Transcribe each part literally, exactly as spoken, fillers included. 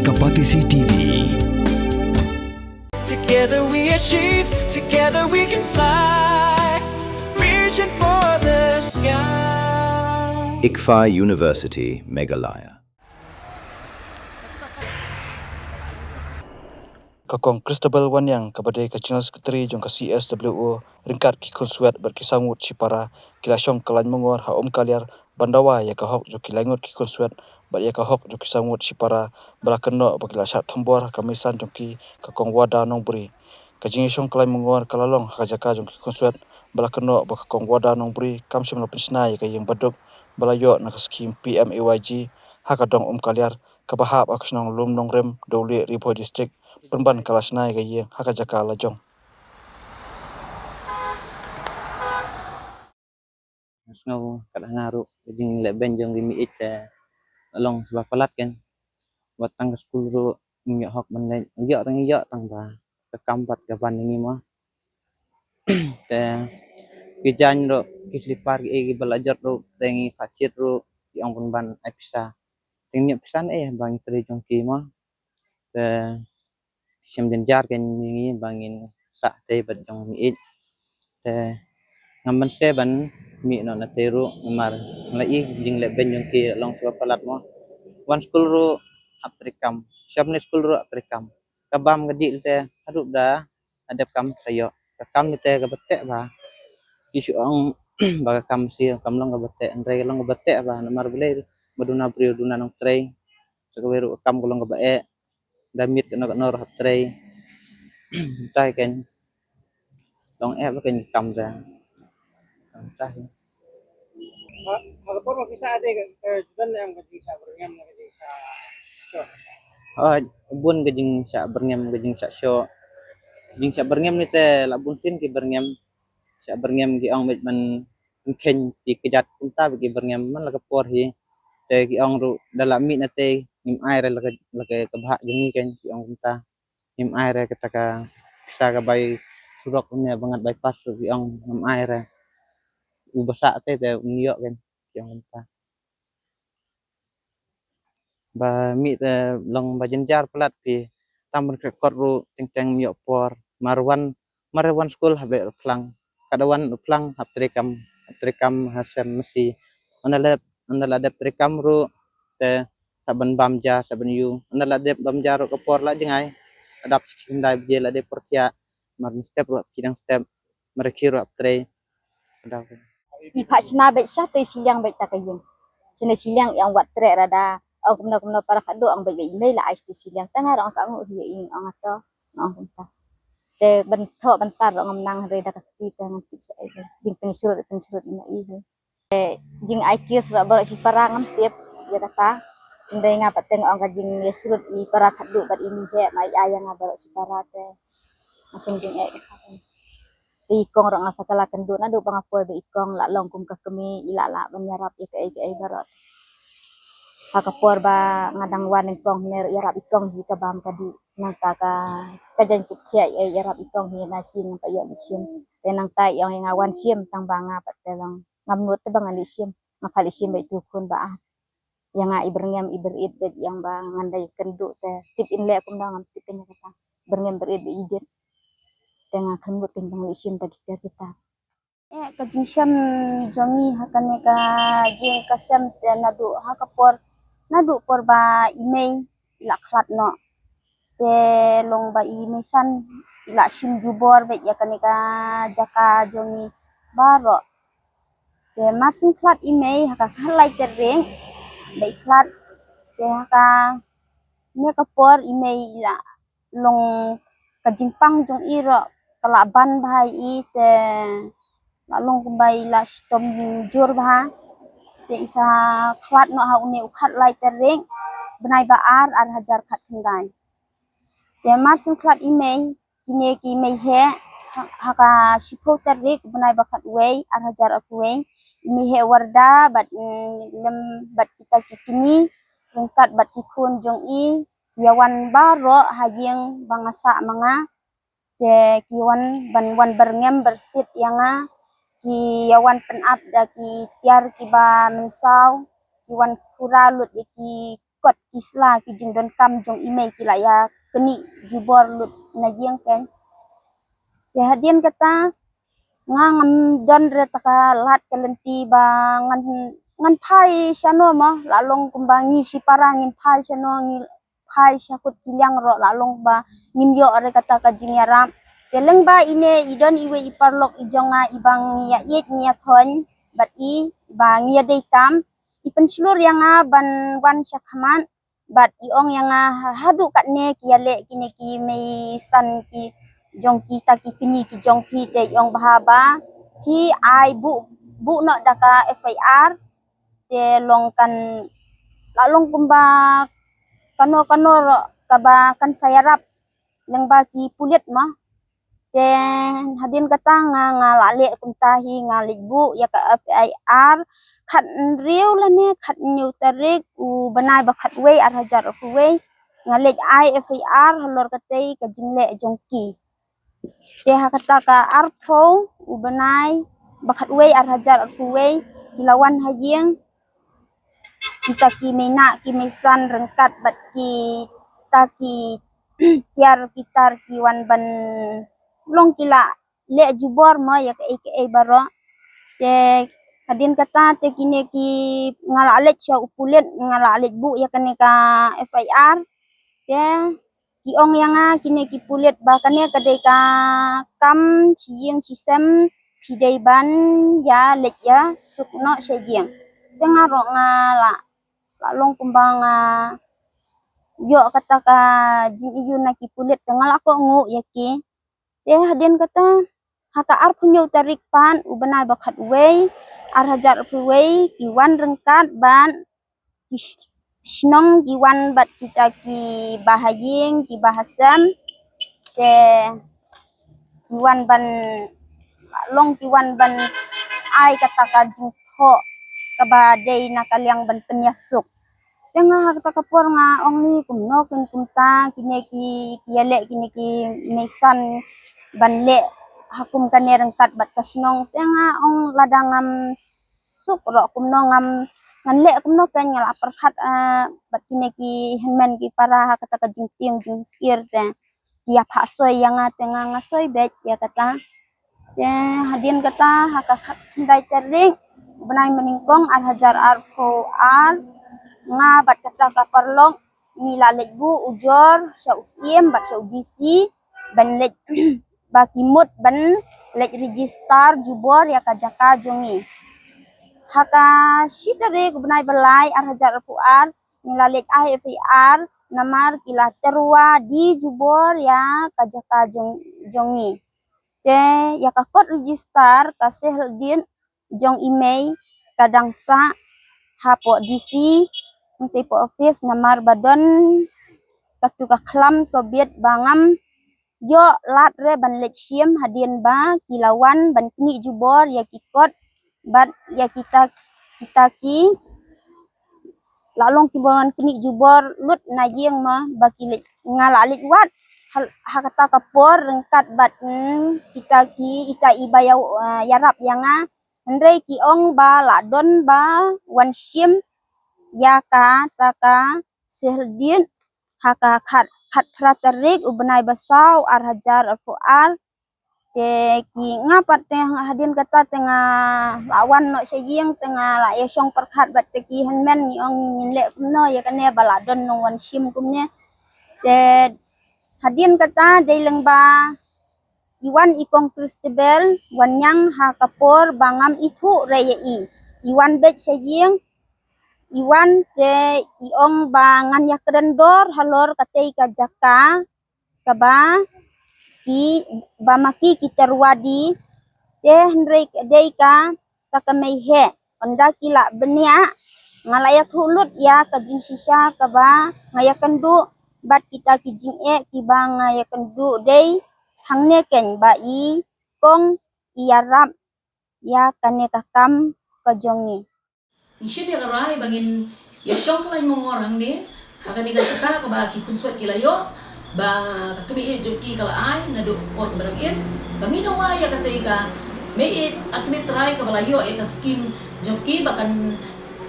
Kapatisi T V. Together we achieve, together we can fly. Reaching for the sky. ICFAI University, Meghalaya. Ka Kong Christabel Wanniang kaba dei ka General Secretary jong ka C S W O ryngkat ki khunswet bad ki saw ngut shipara ki la shong ka lain mungor ha Umkaliar ban dawa ïa ka hok jong ki laingut ki khunswet bad ïa ka hok jong ki saw ngut shipara ba la kynnoh ba ki la shah thombor ha ka meisan jong ki, ka Kong Wada Nongbri. Ka jingïashong ka lain mungor ka la long ha ka jaka jong ki khunswet ba la kynnoh ba ka Kong Wada Nongbri kam shym la pynshna ïa ka ïing baduk ba la ïoh na ka skhim P M A Y G ha ka dong Umkaliar kaba hap ha ka shnong Lumnongrim, Dewlieh, Ri Bhoi District, pynban ka la shna ïa ka ïing ha ka jaka la jong. Nga sngew kat hana ruh ka jingleh beiñ jong ki meiñ te long shuwa palat kan. Wat tang ka skul ruh ngim ïoh hok ban leit, ïoh tang ïoh tang ba ka kam pat ka ban ngi mo. Te ki jaiñ ruh ki slipar ki ei kiba la jot ruh te ngi phah chiat ruh ki ong pynban ai pisa. Te ngim ïoh pisa ne ei ba ngi trei jong ki mo. Te shem jynjar kein ngi ba ngin sah tei bad jong ngi ïeit. Te ngam ban seh ban mih noh na tei ruh namar nga la i jingleh beiñ jong ki long shuwa palat mo. Wan skul ruh hap trei kam, shem ne skul ruh hap trei kam. Ka bam ka dih te haduh da adep kam sa ïoh. Ka kam te kaba teh ba ki shu ong ba ka kam si kam long kaba teh, hynrei ka long kaba teh ba namar balei ba duna briew duna nongtrei. Sa kawei ruh ka kam ka long kaba eh, da miet kano kano ruh hap trei. Mynta kein long eh ba kein ka kam da. Mynta kein. Ha, ha ka por ma phi sah de ka, ka judan em ka jingshah byrngem ne ka jingshah shoh? Oh, bun ka jingshah byrngem ka jingshah shoh. Jingshah byrngem ni te la bun sien ki byrngem. Shah byrngem ki ong bad ban kheiñ ki kjat kumta bad ki byrngem man la ka por hi. Te ki ong ruh da la mih na te ngim ai re la ka, la ka, ka bhah jong ngi kein ki ong kumta. Ngim ai re kata ka pisa ka bai surok ne ba ngat bypass ruh ki ong ngim ai re. U ba sah te te un ïoh kein ki ong kumta. Ba mih te long ba jynjar palat phi. Tang ban khreh kot ruh teng teng ym ïoh por. Mar wan, mar wan skul hap leit phlang. Kada wan phlang hap trei kam, hap trei kam ha sem masi. Ynda la, ynda la dep trei kam ruh te sa ban bam ja, sa ban ïu. Ynda la dep bam ja ruh ka por la jngai. Adap shi khyndai baje la dep por thiah. Mar step ruh ki dang step. Mar ki ruh hap trei. Kada. I phah shna bad shah te shiliang bad ta ka ïing. Shna shiliang ïang wat treh rada. Ong kumno kumno para khadduh ong bad bad i mei la ai shiliang tang ar ong ka ngu hi ïing ong ato ong kumta. Te ban thoh ban tar ong nang re da ka kti te ngan tip sa ai. Jing pynshrut pynshrut ina i. Te jing ai kis ra baroh shi para ngam tip ïa kata. Ndai nga pat te ong ka jing ïa shrut i para khadduh bad i mei he ma ai ïa nga baroh shi para te. Masing jing ai kata. Te i kong ruh nga sa kala kynduh naduh ba nga poi ba i kong la long kum ka kmie i la lah ban ïarap ïa kaei kaei baroh. Ha ka por ba nga dang wan nyngkong hynne ruh ïarap i kong hi ka bam ka dih nangta ka ka jaiñ kup thiah ïa ïarap i kong hi na shim nangta ïoh leit shim. Te nangta i ong ïa nga wan shim tang ba nga pat te long ngam nud te ba ngan leit shim. Nga phah leit shim ba itu khun ba ah. Ïa nga i byrngem i byrngem bad ïa ba ngan dei kynduh te tip in leh kumno ngam tip ïa kata. Byrngem byrngem bad i dit. Te nga kynduh te ba ngan leit shim ta kita kita. Eh, ka jingshem jong ngi ha kane ka jing ka sem te naduh ha ka por, naduh por ba i mei i la khlad noh. Te long ba i mei san i la shim jubor bad ïa kane ka jaka jong ngi baroh. Te mar syn khlad i mei ha ka khatlai tarik ba i khlad te ha kane ka por i mei i la long ka jingpang jong i ruh ka la ban bha i te la long kumba i la shitom jur bha. Te i sa khlad noh ha une u khatlai tarik bnai ba ar ar hajar khatkhyndai. Te mar syn khlad i mei kine ki mei heh ha, ha ka shiphew tarik bnai ba khatwei ar hajar arphew wei i mei heh Warda bad, mm, lem bad kita ki kñi ryngkat bad ki khun jong i ki ïa wan baroh ha ïing ba nga sah ma nga. Te ki wan ban wan byrngem byrsit ïa nga, ki ïa wan pynap da ki tiar kiba mynsaw, ki wan khura lut ïa ki kot ki sla ki jingdonkam jong i mei ki la ïa knieh jubor lut na ïing kein. Te hadien kata nga ngam don re ta ka lad ka lynti ba ngan, ngan phai shano mo, la long kumba ngi shipara ngin phai shano, ngi phai sha kut ki liang ruh la long ba ngim ïoh re kata ka jingïarap. Te lyngba ine i don iwei i paralok i jong nga iba ngi ïa ïeit ngi ïa thoiñ bad i, iba ngi ïa dei tam, i pynshlur ïa nga ban wan sha khmat bad i ong ïa nga ha, haduh katne ki ïaleh kine ki meisan ki jong kita ki kñi ki jong phi, te i ong ba haba phi ai buh, buh noh da ka F I R te long kan, la long kumba kano kano ruh kaba kan sa ïarap lyngba ki pulit mo. Te hadien kata nga, nga la leh kumta hi, nga leit buh ïa ka F I R khathynriew lane khathynñiew tarik u bnai ba khatwei ar hajar arphew wei. Nga leit ai F I R halor katei ka jingleh jong ki. Te ha kata ka arphew u bnai ba khatwei ar hajar arphew wei ki la wan ha ïing kita ki mei nah ki mei san ryngkat bad kita ki tiar ki tar ki wan ban long ki la leh jubor mo ïa kaei kaei baroh. Te hadien kata te kine ki, nga la leit sha u pulit, nga la leit buh ïa kane ka F I R. Te ki ong ïa nga kine ki pulit ba kane ka dei ka kam shi ïing shi sem, phi dei ban ïa leit ïa suk noh sha ïing. Te nga ruh nga la, la long kumba nga ïoh kata ka jingaiu na ki pulit, te nga la kohnguh ïa ki. Te hadien kata ha ka arphew hynñiew tarik pat u bnai ba khatwei ar hajar arphew wei ki wan ryngkat bad ki sh-, shnong ki wan bad kita ki bahaïing ki bahasem. Te ki wan ban long ki wan ban ai kata ka jingthoh kaba dei na ka liang ban pynïasuk. Te nga ha kata ka por nga ong ni kumno kin kumta kine ki, ki ïaleh kine ki meisan ban leh ha kum kane ryngkat bad ka shnong. Te nga ong lada ngam suk ruh kumno ngam, ngan leh kumno kein, nga la pyrkhat, eh, bad kine ki hynmen ki para ha kata ka jingtieng jingsier te ki ïa phah soi ïa nga, te nga, nga soi beit ïa kata. Te hadien kata ha ka khatkhyndai tarik u bnai mynnyngkong ar hajar arphew ar, nga bad kata ka paralok ngi la leit buh ujor sha u Syiem bad sha u D C ban leit ba ki mut ban leit register jubor ïa ka jaka jong ngi. Ha ka shi tarik u bnai ba lai ar hajar arphew ar ngi la leit ai F I R namar ki la tyrwa die jubor ïa ka jaka jong, jong ngi. Te ïa ka kot register ka seh haldien jong i mei ka dang sah hapoh D C, hangtei poh office namar ba don katu ka khlam ka biet ba ngam ïoh lad re ban leit shim hadien ba ki la wan ban knieh jubor ïa ki kot bad ïa kita, kita ki la long ki ban wan knieh jubor lut na ïing ma ba ki leit, nga la leit wad ha, ha kata ka por ryngkat bad, mm, kita ki, ita i ba ïa, ah, ïarap ïa nga. Hynrei ki ong ba la don ba wan shim ïa kata ka seh haldien ha ka khat, khatphra tarik u bnai ba saw ar hajar arphew ar. Te ki, nga pat te hadien kata te nga la wan noh sha ïing te nga la ïa shong pyrkhat bad te ki hynmen ngi ong ngin leh kumno ïa kane ba la don nongwan shim kumne. Te hadien kata dei lyngba i wan i kong Christabel Wanniang ha ka por ba ngam ithuh re ïa i. I wan beit sha ïing, i wan te i ong ba ngan ïa kren dor halor katei ka jaka kaba ki, ba ma ki ki tyrwa die. Te hynrei dei kata ka mei heh, ynda ki la bniah nga la ïa khuh lut ïa ka jingshisha kaba nga ïa kynduh bad kita ki jingeh kiba nga ïa kynduh dei hangne kein ba i kong i ïarap ïa kane ka kam ka jong ngi. Ngi shim ïa ka rai ba ngin ïa shong ka lain mongor hangne ha kane ka jaka kaba ki khunswet ki la ïoh ba ka kmie jong ki ka la ai naduh ka por kaba dang im. Ba ngi dawa ïa katei ka mei ïeit artimiet trai kaba la ïoh ïa ka skim jong ki ba kan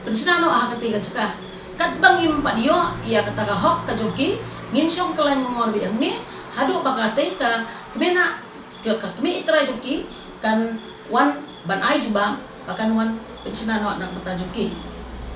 pynshna noh ha katei ka jaka. Katba ngim pat ïoh ïa kata ka hok ka jong ki, ngin shong khlaiñ mongor beit hangne haduh ba katei ka kmie na ka, ka kmie trai jong ki kan wan ban ai jubab, ba kan wan pynshna noh na ka bynta jong ki.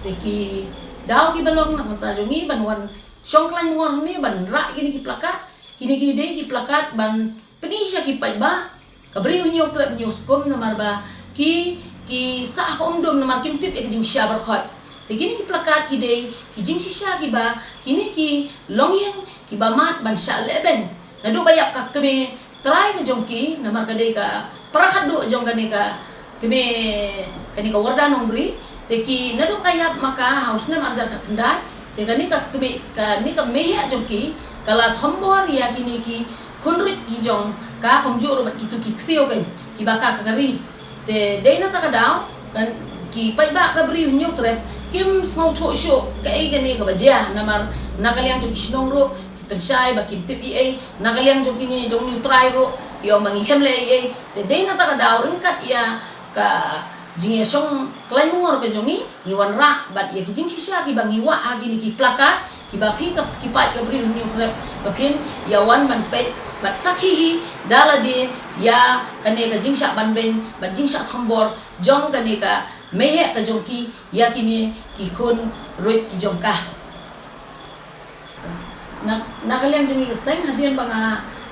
Te ki daw kiba long na ka bynta jong ngi ban wan shong khlaiñ mongor hangne ban rah kine ki plakat, kine ki dei ki plakat ban pyni sha ki paidbah, ka Bri u Hynñiewtrep Hynñiewskum, namar ba ki, ki sah ha ka umdum namar kim tip ïa ka jingshisha baroh khoit. Te kine ki plakat ki dei ki jingshisha kiba kine ki longïing kiba mad ban shah lehbeiñ. Naduh ba ïap ka kmie trai ka jong ki, namar ka dei ka para khatduh jong kane ka kmie, kane ka Warda Nongbri. Te ki naduh ka ïap ma ka ha u snem arhajar khatkhyndai, te kane ka kmie, kane ka mei heh jong ki ka la thombor ïa kine ki khun ruit ki jong ka, kumjuh ruh bad kitu ki ksiew keiñ kiba ka ka ri. Te dei na kata ka daw, kan, ki paidbah ka Bri u Hynñiewtrep kim sngewthuh shuh kaei kane kaba jia, namar na ka liang jong ki shnong ruh ki pynshai ba kim tip ei ei, na ka liang jong kine jong une u trai ruh ki ong ba ngi khlem leh ei ei. Te dei na kata ka daw, ryngkat ïa ka jingïashong khlaiñ mongor ka jong ngi, ngi wanrah bad ïa ki jingshisha kiba ngi wah ha kine ki plakat, kiba phi ka, ki paid ka Bri u Hynñiewtrep, ba phin ïa wan ban peit bad sakhi hi da lade ïa kane ka jingshah banbeiñ bad jingshah thombor jong kane ka mei heh ka jong ki ïa kine ki khun ruit ki jong ka. Na, na ka liang jong ngi ka seng, hadien ba nga,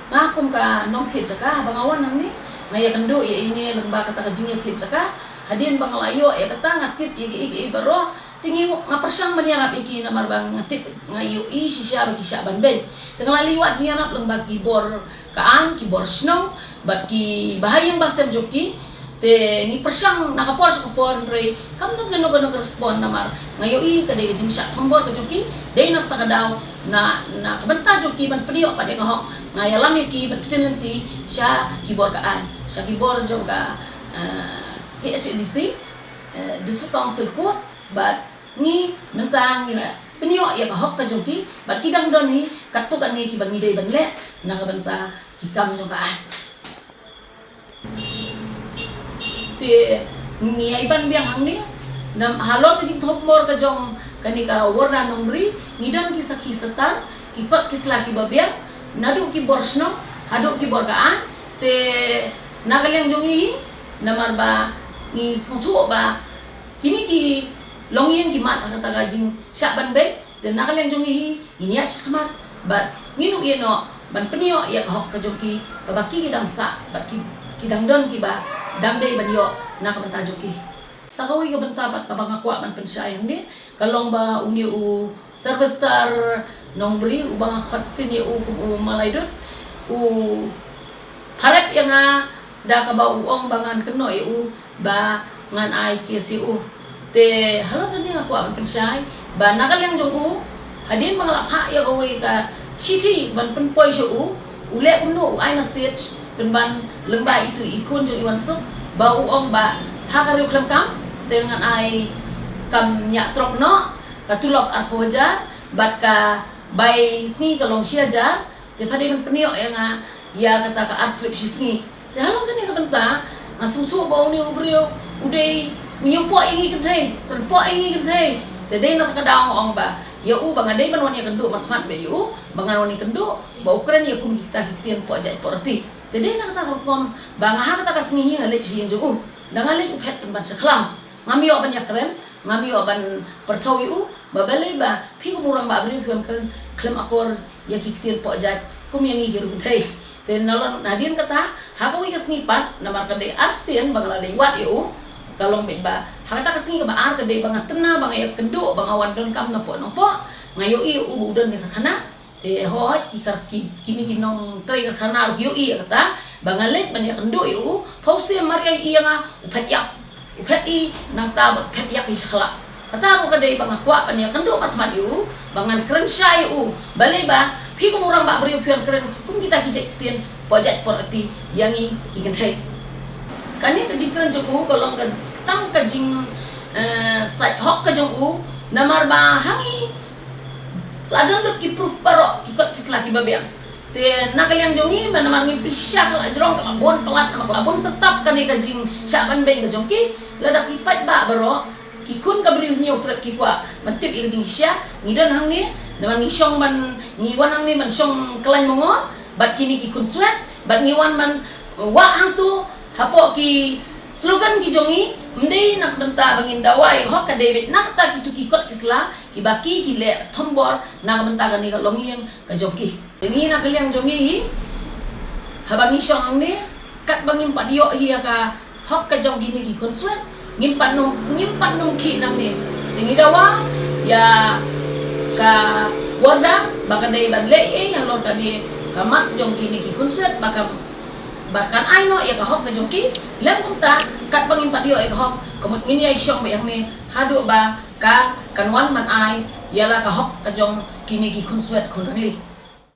nga kum ka nongthied jaka, haba nga wan hangne, nga ïakynduh ïa ine lyngba kata ka jingïathied jaka. Hadien ba nga la ïoh ïa kata, nga tip ïa kiei kiei baroh. Te ngi, nga pyrshang ban ïarap ïa ki namar ba nga tip, nga ïohi shisha ba ki shah banbeiñ. Te nga la leit wad jingïarap lyngba ki bor ka aiñ, ki bor shnong bad ki bahaïing bahasem jong ki. Te ngi pyrshang na ka por sha ka por, hynrei kam don kano kano ka respond namar nga ïohi ka dei ka jingshah thombor ka jong ki. Dei na kata ka daw, na, na ka bynta jong ki ban pynïoh pat ïa ka hok, nga ïalam ïa ki ban ktien lynti sha ki bor ka aiñ, sha ki bor jong ka, eh, K H A D C, eh, District Council Court, bad ngi mynta ngi la pynïoh ïa ka hok ka jong ki bad ki dang don hi katto katne kiba ngi dei ban leh na ka bynta ki kam jong ka aiñ. Te ngi ïai ban biang hangne, na halor ka jingthombor ka jong kane ka Warda Nongbri, ngi don ki sakhi satar, ki kot ki sla kiba biang, naduh ki bor shnong haduh ki bor ka aiñ. Te na ka liang jong ngi hi, namar ba ngi sngewthuh ba kine ki longïing ki mad ha kata ka jingshah banbeiñ. Te na ka liang jong ngi hi, ngin ïaid shakhmat bad ngin ym ïeh noh ban pynïoh ïa ka hok ka jong ki kaba ki, ki dang sah bad ki, ki dang don kiba dang dei ban ïoh na ka bynta jong ki. Sa kawei ka bynta pat kaba nga kwah ban pynshai hangne ka long ba une u Sylvester Nongbri, uba nga khot sien ïa u kum u Malai Dud, u pharep ïa nga da kaba u ong ba ngan kynnoh ïa u ba ngan ai case ïa u. Te halor kane nga kwah ban pynshai ba na ka liang jong u, hadien ba nga la phah ïa kawei ka shithi ban pynpoi sha u, u leh kumno, u ai message pynban lyngba itu i khun jong i Wansuk ba u ong ba ha ka riew khlem kam te ngan ai kam ñiah trok noh, ka tulop arphew hajar bad ka bai sngi ka long shi hajar. Te pha dei ban pynïoh ïa nga ïa kata ka ar trip shi sngi. Te halor kane ka bynta nga sngewthuh ba une u briew u dei u ñiewpoh ïa ngi kynthei, u krenpoh ïa ngi kynthei. Te dei na kata ka daw nga ong ba ïa u ba nga dei ban wan ïakynduh markhmat bad ïa u, ba ngan wan ïakynduh ba u kren ïa kum kita ki ktien poh jait poh rti. Te dei na kata ka rukom ba nga ha kata ka sngi hi nga leit sha ïing jong u. Da nga leit u phet pynban sha khlaw. Ngam ïoh ban ïakren, ngam ïoh ban pyrthaw ïa u, ba balei ba phi kum u rangbah briew phi wan kren khlem akor ïa ki ktien poh jait kum ïa ngi ki riew kynthei. Te nalor hadien kata, ha kawei ka sngi pat, namar ka dei arsien ba nga la leit wad ïa u, ka long beit ba ha kata ka sngi kaba ar ka dei ba nga tynna ba nga ïakynduh ba nga wan donkam napoh nongpoh, nga ïohi ïa u ba u don ïa ka karkhana. Te hooid, ki kar-, ki, kine ki nongtrei karkhana ruh ki ïohi ïa kata ba nga leit ban ïakynduh ïa u, phew sien mar ïa i ïa nga, u phet ïap. U phet i nangta bad u phet ïap hi sha khlaw. Kata ruh ka dei ba nga kwah ban ïakynduh markhmat ïa u, ba ngan kren shai ïa u. Balei ba phi kum u rangbah briew phi wan kren kum kita ki jait ktien poh jait poh rti ïa ngi ki kynthei. Kane ka jingkren jong u ka long ka tang ka jing, eh, sait hok ka jong u, namar ba ha ngi la don lut ki proof baroh, ki kot ki sla kiba biang. Te na ka liang jong ngi, namar ngim pynshai, ka la jrong, ka la bun palat, ka la bun syrtap kane ka jingshah banbeiñ ka jong ki, lada ki paidbah baroh Ki khun ka briew hynñiew trep ki kwah ban tip ïa ka jingshisha. Ngi don hangne, namar ngi shong ban, ngi wan hangne ban shong khlaiñ mongol bad kine ki khun swet, bad ngi wan ban wad hangto hapoh ki slogan ki jong ngi, ym dei na ka bynta ba ngin dawa ïa ka hok, ka dei beit na ka bynta kitu ki kot ki sla kiba ki, ki leh thombor na ka bynta kane ka longïing ka jong ki. Te ngi na ka liang jong ngi hi, haba ngi shong hangne, katba ngim pat ïoh hi ïa ka hok ka jong kine ki khun swet, ngim pat nang, ngim pat nang khih nangne. Te ngi dawa ïa ka Warda ba ka dei ban leh ei ei halor kane ka mat jong kine ki khun swet, ba ka, ba kan ai noh ïa ka hok ka jong ki. Lem kumta, katba ngim pat ïoh ïa ka hok, ka mut ngin ïai shong beit hangne haduh ba ka kan wan ban ai ïa la ka hok ka jong kine ki khun swet khun rangli.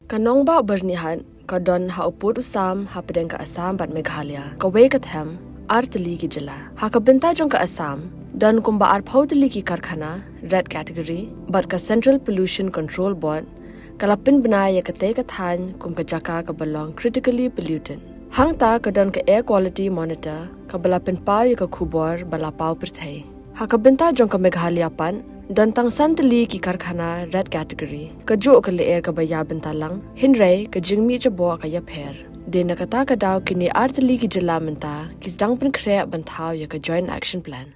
Ka nongbah Byrnihat ka don ha u pud u sam hapdeng ka Assam bad Meghalaya, kawei ka them ar tylli ki jylla. Ha ka bynta jong ka Assam, don kumba arphew tylli ki karkhana red category, bad ka Central Pollution Control Board ka la pynbna ïa katei ka thaiñ kum ka jaka kaba long critically polluted. Hangta ka don ka Air Quality Monitor kaba la pynpaw ïa ka khubor ba la paw pyrthei. Ha ka bynta jong ka Meghalaya pat, don tang san tylli ki karkhana red category. Kajuh ka lyer kaba ïa bynta lang, hynrei ka jingmih jaboh ka ïapher. Dei na kata ka daw kine ar tylli ki jylla mynta ki sdang pynkhreh ban thaw ïa ka Joint Action Plan.